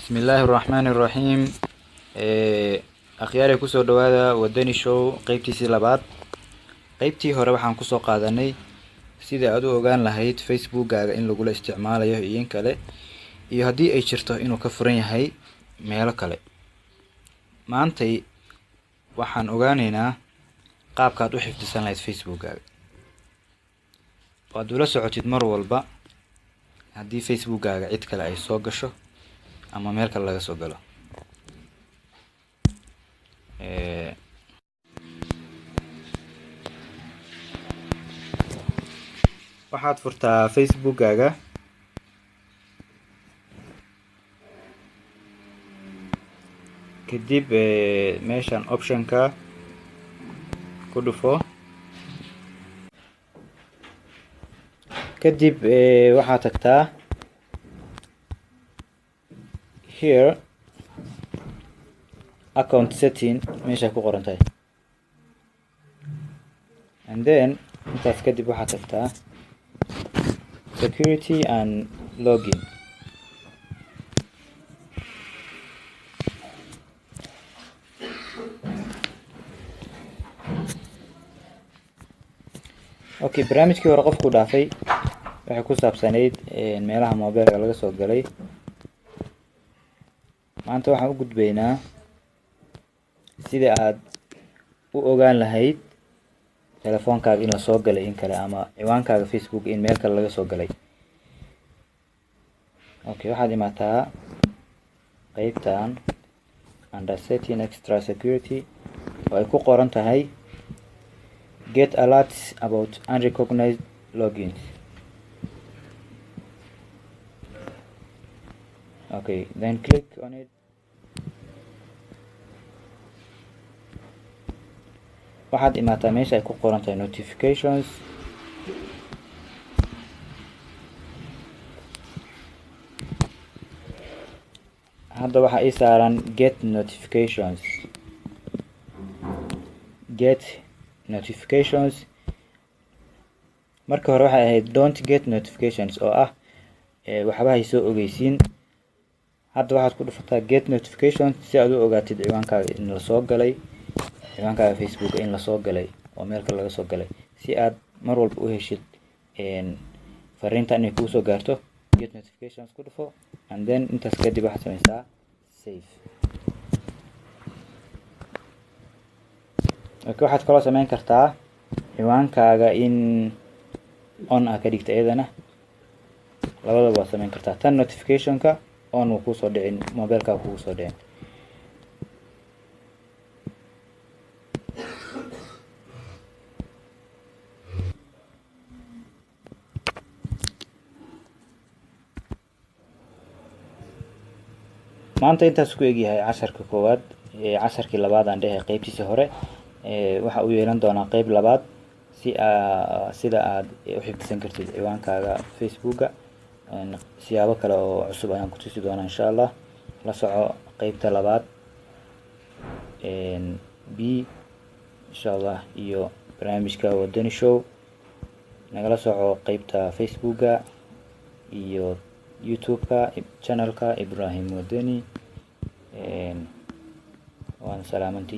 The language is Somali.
Bismillaahi Raxmaani Raxiim. Akhyaari, kusoo dhawaada Wadani Show qeybtiisii labaad. Qeybtii hore waxaan kusoo qaadanay sidii aad u ogaan lahayd Facebookkaaga in lagula isticmaalayo iyo in kale, iyo haddii ay jirto inuu ka furan yahay meelo kale. Maantay waxaan ogaaneynaa qaabkaad u xifdisan lahayd Facebookkaaga, waad ula socotid mar walba haddii Facebookkaaga cid kale ay soo gasho ama meel kale laga soo galo. Waxaad furtaa Facebookkaaga, kadib meeshan optionka ku dhufo, kadib waxaad tagtaa here, account setting meeshay ku qoran tahay, and then intaas kadib waxaad tagtaa security and login. Okay, barnaamijkii hore qofku dhaafay waxay ku saabsanayd meelaha mobilka laga soo galay. Maanta waxaan u gudbaynaa sida aad u ogaan lahayd telefoonkaaga in lasoo galay in kale, ama ciwaankaaga Facebook in meel kale laga soo galay. Okay, waxaad imaataa qeybtan under setting, extra security, oo ay ku qoran tahay get alerts about unrecognized logins. Okay, then click on it. Waxaad imaataa meesha ay ku qoran tahay notifications. Hadda waxaa ii saaran get notifications. Get notifications marka hore waxay ahayd don't get notifications, oo ah waxba hay soo ogeysiin. Hadda waxaad ku dhufataa get notifications si aad u ogaatid ciwaankaaga in lasoo galay, ciwaankaaga Facebook in lasoo galay oo meel kale laga soo galay, si aad mar walba u heshid fariinta inay kuusoo gaarto. Get notifications ku dhufo, and then intaas kadib waxaad sameysaa save. Okay, waxaad kaloo sameyn kartaa ciwaankaaga in on ah ka dhigta. Iyadana labadaba waad sameyn kartaa. Tan notificationka on wuu kuusoo dhicin, mobilkaaga kugu soo dhicin. Maanta intaas ku egyahay casharka koowaad. Casharkii labaad aan dhehe, qeybtiisii hore waxa uu yeelan doonaa qeyb labaad, si sida aad u xifdisan kartid ciwaankaaga Facebooka. Siyaabo kale oo cusub ayaan ku tusi doonaa, insha Allah. La soco qeybta labaad b, insha Allah, iyo barnaamijka Wadani Show. Nagala soco qeybta Facebooka iyo YouTube-ka, channelka Ibrahim Wadani. Waan salaamanti.